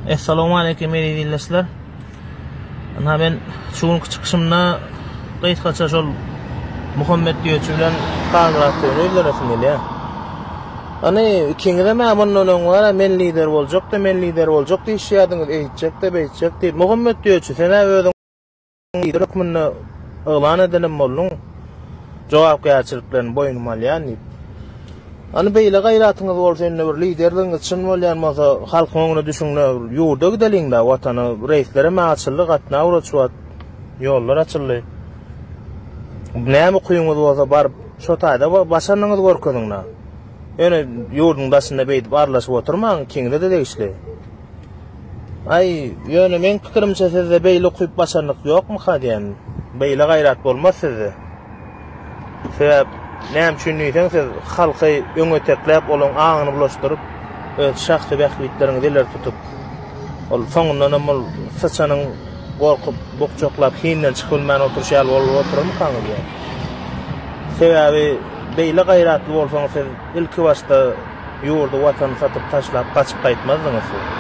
Essalamu aleýkum eziz ildeşler. Ynha men şu günki çykyşymda gysgaça şol Muhammet Düýeçi bilen Halmyrat Söýüni ýüzlenesim gelýär. Hany ikiňizem hä mundan öň bar men lider boljak-da, men lider boljak diýişýärdiňiz, eýtjek-de, beýtjek diýip. Muhammet Düýeçi, sen-ä özüň lider hökmünde yglan edenem bolduň. Jogapkärçiliklerini boýnuma alýan diýip. Hany beýle gaýratyňyz bolsa indi bir liderligiňiz çyn bolýan bolsa halkyň öňüne düşüňde ýurda gideliňdä watana reýslerem açyldy gatnaw ugra şu wagt ýollar açyldy. Näme ukyňyz bolsa baryp şo taýda başarnygyňyzy görkeziňdä. Ýöne ýurduň daşynda beýdip arlaşyp oturmaň ikiňize-de degişli. Aý, ýöne meň pikirimçe sizde beýle ukyp başarnyk ýokmyka diýen. Beýle gaýrat bolmaz sizde. Sebäp näme üçin diýseň siz halky öňe tekläp olaň aňyny bulaşdyryp öz şahsy bähbitleriňizi ileri tutup ol soňundanam ol syçanyň gorkup bukjaklap hinden çykyp bilmän oturyşy ýaly bolup oturarmykaňyz diýen. Sebäbi beýle gaýratly bolsaňyz siz ilki başda Ýurdy watany satyp taşlap gaçyp gaýtmazdyňyz siz.